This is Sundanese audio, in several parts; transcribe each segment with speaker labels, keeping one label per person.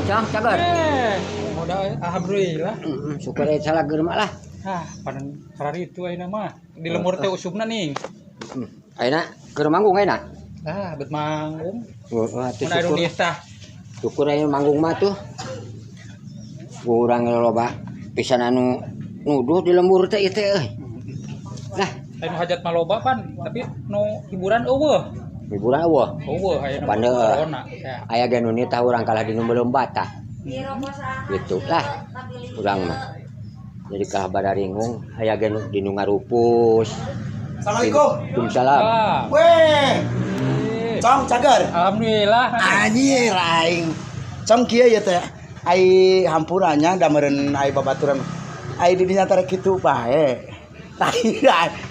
Speaker 1: Cong, cager.
Speaker 2: Udah, alhamdulillah.
Speaker 1: Syukur aya salageur mah lah.
Speaker 2: Ah, panen karari itu ayeuna mah. Di lembur teh usumna nih.
Speaker 1: Ayeuna keur manggung ayeuna.
Speaker 2: Ah, bet manggung.
Speaker 1: Heeh, atuh
Speaker 2: Mun aya
Speaker 1: syukur.
Speaker 2: Nitah.
Speaker 1: Syukur aya manggung mah tuh. Urang loba pisan anu nuduh di lembur teh ieu teh euy. Nah,
Speaker 2: Aya nu hajat mah loba pan, tapi nu hiburan euweuh.
Speaker 1: Hiburan euweuh.
Speaker 2: Euweuh ayeuna mah
Speaker 1: Pandeu.
Speaker 2: corona. Ya.
Speaker 1: Aya ge nu nitah urang kalah di nu belum bata. Gitu lah urang mah. Jadi kalah bararingung aya ge nu di nu ngarupus.
Speaker 3: Assalamualaikum.
Speaker 1: Waalaikumsalam.
Speaker 2: Ah.
Speaker 3: Weh,
Speaker 2: Eh,
Speaker 3: Cong, cager.
Speaker 2: Alhamdulillah.
Speaker 3: Anjir aing. Cong, kieu ya teh. Ai hampuranya da meureun ai babaturan. Ai di dinya teh rek kitu bae. Tai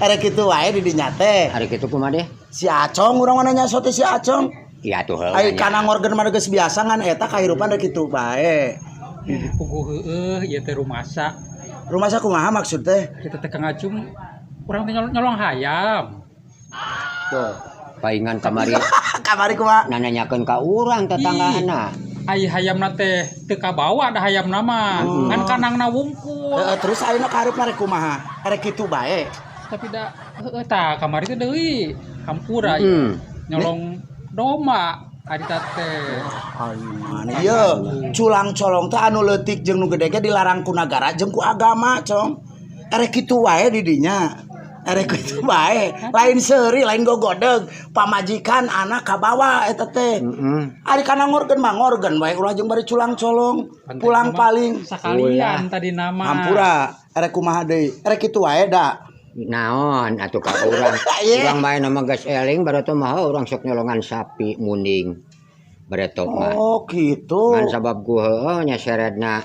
Speaker 3: rek kitu wae di dinya teh.
Speaker 1: Hari kitu kumaha deh?
Speaker 3: Si Acong urang mah nanya sote si Acong.
Speaker 1: Iya tuh heuh.
Speaker 3: Ai kana ngorgen mah geus biasa ngan eta kahirupan rek kitu bae.
Speaker 2: Puguh heueuh ieu teh rumasa.
Speaker 3: Rumah kumaha maksud teh?
Speaker 2: Kita teh Kang Acung urang teh nyolong hayam.
Speaker 3: Tuh.
Speaker 1: Paingan kamari
Speaker 3: Kamari kumaha?
Speaker 1: nanyakeun ka urang tetanggaana.
Speaker 2: Ai hayamna teh teu kabawa da hayamna mah. Ngan kandangna wungkul.
Speaker 3: Heeh, terus ayeuna kaharepna rek kumaha? Rek kitu bae.
Speaker 2: Tapi da heueuh tah kamari teh deui hampura ieu. Nyolong domba ari teh.
Speaker 3: Mana ieu culang colong teh anu leutik jeung nu gede ge dilarang ku nagara jeung ku agama, Cong. Erek kitu wae di dinya. Erek kitu wae, lain seuri, lain gogodeg, pamajikan anak kabawa eta teh. Ari kana ngorgen mah ngorgen wae ulah jeung bari culang colong,
Speaker 2: Pantes
Speaker 3: pulang
Speaker 2: mah
Speaker 3: paling.
Speaker 2: Sakalian tadi nama.
Speaker 3: Hampura, erek kumaha deui? Erek kitu wae da.
Speaker 1: Naon atuh ka urang.
Speaker 3: Iya.
Speaker 1: Urang main nama geus eling bareto mah urang sok nyolongan sapi munding. Bareto mah.
Speaker 3: Oh, gitu.
Speaker 1: Ngan sabab ku heueuh nya seredna.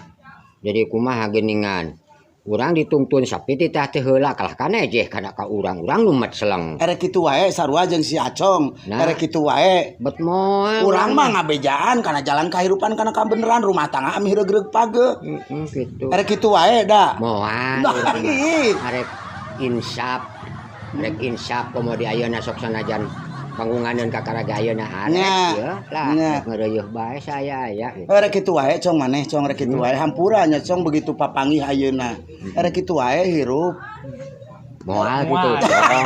Speaker 1: Jadi kumaha geuningan. Urang ditungtun sapi titah teh heula kalah kana ejeh kana ka urang. Urang lumet seleng.
Speaker 3: Erek kitu wae sarua jeung si Acong.
Speaker 1: Nah.
Speaker 3: Erek kitu wae.
Speaker 1: Bet moal.
Speaker 3: Urang mah ngabejaan kana jalan kahirupan kana kabeneran rumah tangga amih regreg page.
Speaker 1: Heeh, gitu.
Speaker 3: Erek kitu wae da.
Speaker 1: Moal.
Speaker 3: Nah,
Speaker 1: urang mah.
Speaker 3: ih.
Speaker 1: Arek insaf. Arek insaf komo di ayeuna sok sanajan panggunganeun ka karaga ayeuna arek
Speaker 3: Nya.
Speaker 1: ya lah
Speaker 3: Nya.
Speaker 1: rek ngeureuyeh bae saya aya gitu.
Speaker 3: Erek kitu wae, Cong, maneh, Cong, rek kitu wae hampura nya, Cong, begitu papanggih ayeuna. Erek kitu wae hirup.
Speaker 1: Moal gitu,
Speaker 2: Moal.
Speaker 1: Cong.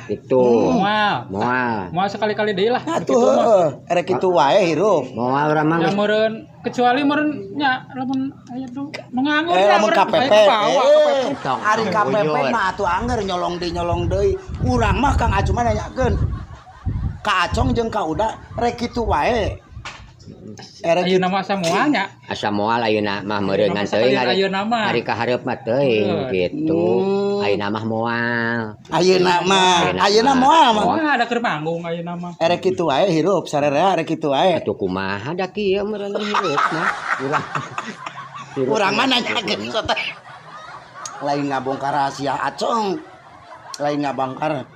Speaker 1: Gitu.
Speaker 2: Moal.
Speaker 1: Moal.
Speaker 2: Moal sekali-kali deui lah.
Speaker 3: Atuh
Speaker 2: Begitu mah.
Speaker 3: heueuh, erek kitu wae hirup.
Speaker 1: Moal urang mah
Speaker 2: Ya
Speaker 1: geus
Speaker 2: meureun kecuali meureun nya lamun aya nu nu nganggur
Speaker 3: Eh
Speaker 2: nya,
Speaker 3: lamun
Speaker 2: meureun
Speaker 3: KPP,
Speaker 2: aya kabawa,
Speaker 3: eh
Speaker 1: Tong,
Speaker 3: ari
Speaker 1: tong
Speaker 3: KPP
Speaker 1: bujur.
Speaker 3: mah atuh anger nyolong deui nyolong deui. Urang mah Kang Acung mah nanyakeun. Ka Acong jeung ka Uda rek kitu wae. Erek
Speaker 2: Ayeuna mah samoal nya.
Speaker 1: Asa moal ayeuna mah meureun ngan teuing
Speaker 2: Ayeuna ayeuna mah.
Speaker 1: ari ka hareup mah teuing
Speaker 2: Bener.
Speaker 1: gitu. Ayeuna mah moal.
Speaker 3: Ayeuna mah,
Speaker 1: Ayeuna
Speaker 3: ayeuna
Speaker 1: mah.
Speaker 3: moal mah.
Speaker 2: Wah, ada keur manggung ayeuna mah.
Speaker 3: Erek kitu wae hirup, sarerea erek kitu wae.
Speaker 1: Atuh kumaha da kieu meureun hirup mah. Urang hirup
Speaker 3: Urang mah
Speaker 1: mah
Speaker 3: nanyakeun sote. Lain ngabongkar rahasia Acong. Lain ngabongkar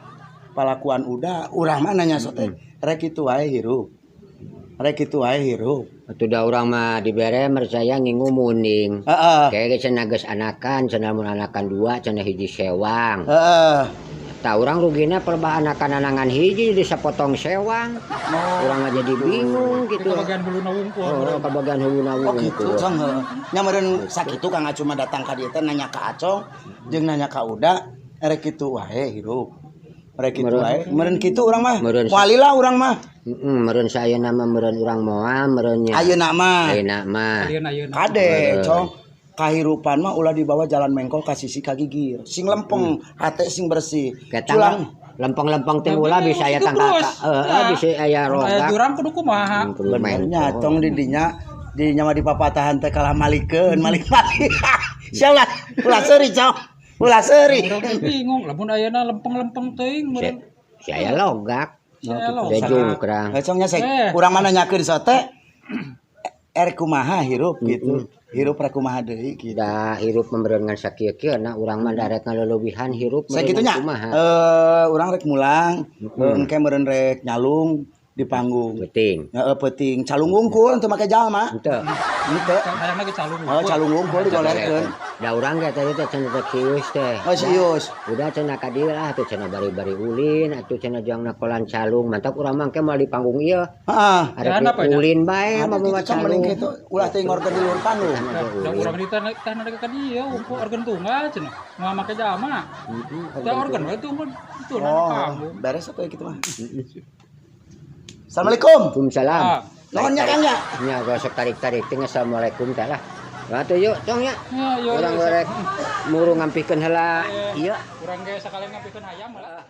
Speaker 3: palakuan Uda, urang mah nanya sote. Rek kitu wae hirup. Rek kitu wae hirup.
Speaker 1: Atuh da urang mah dibere mercaya ngingu munding.
Speaker 3: Heeh.
Speaker 1: Kayak ge cenah geus anakan, cenah mun anakan dua, cenah hiji sewang.
Speaker 3: Heeh.
Speaker 1: Tah urang rugina pelebah anakan anangan hiji jadi sapotong sewang. Urang mah jadi bingung gitu.
Speaker 2: Kita bagian huluna wungkul.
Speaker 1: Oh, kabagian huluna
Speaker 3: Oh gitu,
Speaker 1: wungkul.
Speaker 3: Cong, heuh. Nya meureun sakitu Kang Acung mah datang ka dieu teh nanya ka Acong jeung nanya ka Uda, erek kitu wae hirup. Erek kitu
Speaker 1: Meureun.
Speaker 3: wae. Meureun kitu urang mah.
Speaker 1: Meureun.
Speaker 3: Walila urang mah.
Speaker 1: Heeh, meureun sayeuna mah meureun urang moal meureun nya.
Speaker 3: Ayeuna mah.
Speaker 1: Ayeuna mah.
Speaker 2: Ayeuna ayeuna.
Speaker 3: Kade,
Speaker 1: Meureun.
Speaker 3: Cong. Kahirupan mah ulah dibawa jalan mengkol ka sisi ka gigir. Sing lempeng, hate sing bersih.
Speaker 1: Ketang
Speaker 3: Culang
Speaker 1: lempeng-lempeng teh ulah bisa aya
Speaker 2: Itu
Speaker 1: tangkal
Speaker 2: terus.
Speaker 1: heeh
Speaker 2: Nah.
Speaker 1: bisa aya
Speaker 2: Aya
Speaker 1: rogak.
Speaker 2: jurang kudu kumaha.
Speaker 1: Kudu
Speaker 3: benernya
Speaker 1: mengkol.
Speaker 3: Cong di dinya di mah di papatahan teh kalah malikeun, malik-malik. Sia ulah ulah seuri, Cong. Ulah seuri.
Speaker 2: Urang teh bingung lamun ayeuna lempeng-lempeng teuing meureun.
Speaker 1: Si aya logak.
Speaker 2: Si aya logak.
Speaker 1: Saya jungkrang.
Speaker 3: Eh, Cong nya sek,
Speaker 2: Eh.
Speaker 3: urang mah nanyakeun sote erek kumaha hirup gitu. Hirup rek kumaha deui gitu.
Speaker 1: Da hirup meureun ngan sakieu-kieu na urang mah darek ngaleulewihan hirup meureun
Speaker 3: Sakitunya
Speaker 1: kumaha.
Speaker 3: eh urang rek mulang, engke meureun rek nyalung di Di panggung.
Speaker 1: Penting.
Speaker 3: Heeh, peuting. Calung wungkul teu make jalma.
Speaker 1: Henteu.
Speaker 3: Henteu.
Speaker 2: Hayang lagi calung.
Speaker 3: Oh, calung wungkul digolerkeun.
Speaker 1: Da urang ge tadi teh cenah teh kius teh.
Speaker 3: Oh, serius.
Speaker 1: Udah cenah ka dieu lah atuh cenah bari-bari ulin atuh cenah juangna kolan calung. Mantap urang mah engke moal di panggung ieu.
Speaker 3: Heeh.
Speaker 1: Arek
Speaker 2: apa nya?
Speaker 1: ulin bae
Speaker 3: Ada
Speaker 1: mah
Speaker 3: gitu
Speaker 1: bawa
Speaker 3: cong mending
Speaker 1: calung.
Speaker 3: kitu ulah teh ngorkeun di luhur panggung.
Speaker 2: Da urang di tanah tanah ka dieu wungkul organ tunggal cenah. Moal make jalma. Da organ we tuh itu na
Speaker 3: Oh,
Speaker 2: panggung.
Speaker 3: beres atuh kitu mah. Assalamualaikum.
Speaker 1: Waalaikumsalam.
Speaker 2: Ah.
Speaker 3: Nuhun nya Kang nya.
Speaker 1: Nya gosok tarik-tarik teh assalamualaikum teh lah. Atuh yuk cong nya.
Speaker 2: Ya, yo,
Speaker 1: Urang
Speaker 2: yo,
Speaker 1: rek muru ngampihkeun heula. Iya.
Speaker 2: Urang ge sakalian ngampihkeun hayam lah.